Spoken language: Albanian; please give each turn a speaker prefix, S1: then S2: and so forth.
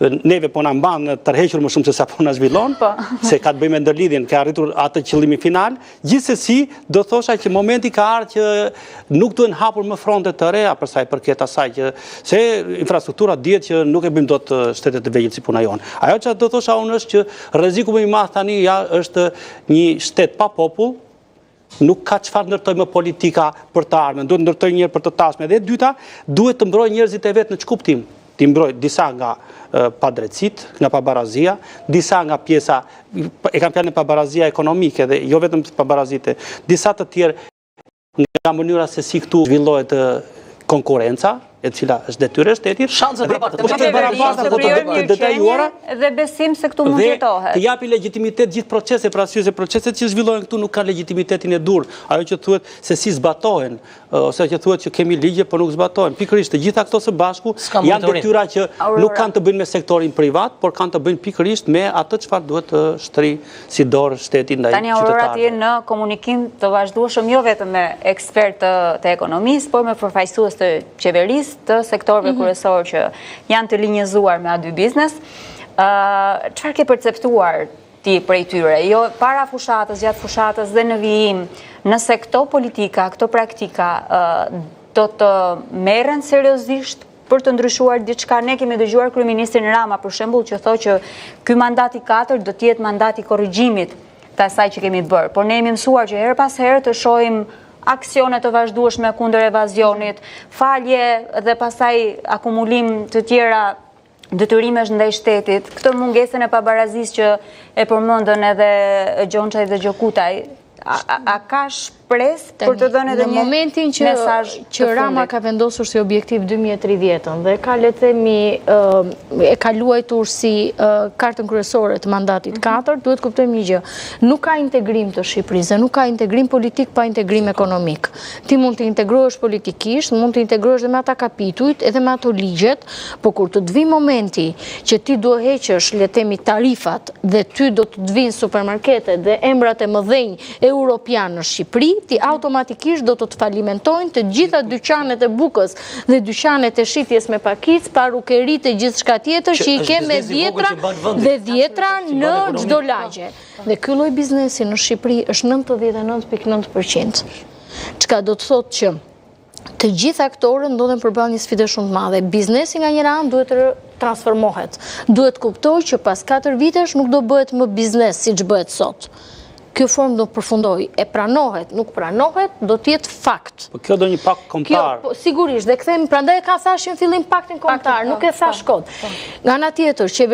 S1: neve po na mban tërhequr më shumë se sa po na zhvillon, po. se ka të bëjë me ndërlidhjen, ka arritur atë qëllimin final. Gjithsesi, do thosha që momenti ka ardhur që nuk duhen hapur më fronte të reja për sa i përket asaj që se infrastruktura dihet që nuk e bëjmë dot shtete të vegjël si puna jonë. Ajo që do thosha unë është që rreziku më i madh tani ja është një shtet pa popull, nuk ka çfarë ndërtojë më politika për të ardhmen, duhet ndërtojë njëherë për të tashmen. Dhe e dyta, duhet të mbrojë njerëzit e vet në ç'kuptim. T'i mbrojë disa nga padrejtësitë, nga pabarazia, disa nga pjesa, e kam fjalën pabarazia ekonomike dhe jo vetëm pabarazitë, disa të tjerë nga mënyra se si këtu zhvillohet konkurrenca, e cila është detyrë e shtetit,
S2: shanse të barabarta,
S1: po të barabarta, po të detajuara
S3: dhe besim se këtu mund të jetohet.
S1: Të japi legjitimitet gjithë proceset, për arsye se proceset që zhvillohen këtu nuk kanë legjitimitetin e duhur. Ajo që thuhet se si zbatohen, ose që thuhet që kemi ligje, por nuk zbatohen. Pikërisht të gjitha këto së bashku janë detyra që nuk kanë të bëjnë me sektorin privat, por kanë të bëjnë pikërisht me atë çfarë duhet të shtrijë si dorë shteti ndaj
S3: qytetarëve. Tani Aurora ti je në komunikim të vazhdueshëm jo vetëm me ekspertë të ekonomisë, por me përfaqësues të qeverisë, të sektorëve mhm. kryesorë që janë të linjëzuar me A2 Business. Çfarë ke perceptuar ti prej tyre? Jo para fushatës, gjatë fushatës dhe në vijim, nëse këto politika, këto praktika do të merren seriozisht për të ndryshuar diçka, ne kemi dëgjuar kryeministrin Rama për shembull që thotë që ky mandat i katërt do të jetë mandat i korrigjimit të asaj që kemi bërë, por ne jemi mësuar që herë pas here të shohim aksione të vazhdueshme kundër evazionit, falje dhe pastaj akumulim të tjera detyrimesh ndaj shtetit, këtë mungesën e pabarazisë që e përmendën edhe Gjonçaj dhe Gjokutaj, a ka shpresë për të dhënë edhe një
S4: momentin që,
S3: mesazh
S4: që Rama ka vendosur si objektiv 2030-ën dhe ka le të themi e ka luajtur si kartën kryesore të mandatit 4, mhm. duhet kuptojmë një gjë. Nuk ka integrim të Shqipërisë dhe nuk ka integrim politik pa integrim ekonomik. Ti mund të integrohesh politikisht, mund të integrohesh dhe me ata kapitujt, edhe me ato ligjet, po kur të të vijë momenti që ti do heqësh, le të themi, tarifat dhe ty do të të vijnë supermarketet dhe emrat e mëdhenj europianë në Shqipëri, ti automatikisht do të të falimentojnë të gjitha dyqanet e bukës dhe dyqanet e shitjes me pakicë, parukeritë e gjithçka tjetër që i ke me dhjetra dhe dhjetra në çdo lagje. Dhe ky lloj biznesi në Shqipëri është 99.9%. Çka do të thotë që të gjithë aktorët ndodhen përballë një sfide shumë të madhe. Biznesi nga njëra anë duhet të transformohet. Duhet të kuptojë që pas 4 vitesh nuk do bëhet më biznes siç bëhet sot. Kjo formë do përfundojë, e pranohet, nuk pranohet, do të jetë fakt.
S1: Po kjo do një pakt kombëtar.
S4: Po, sigurisht, dhe kthehemi, prandaj e ka thashë në fillim paktin kombëtar, nuk e thashë kot. Po. Nga ana tjetër, qeveria.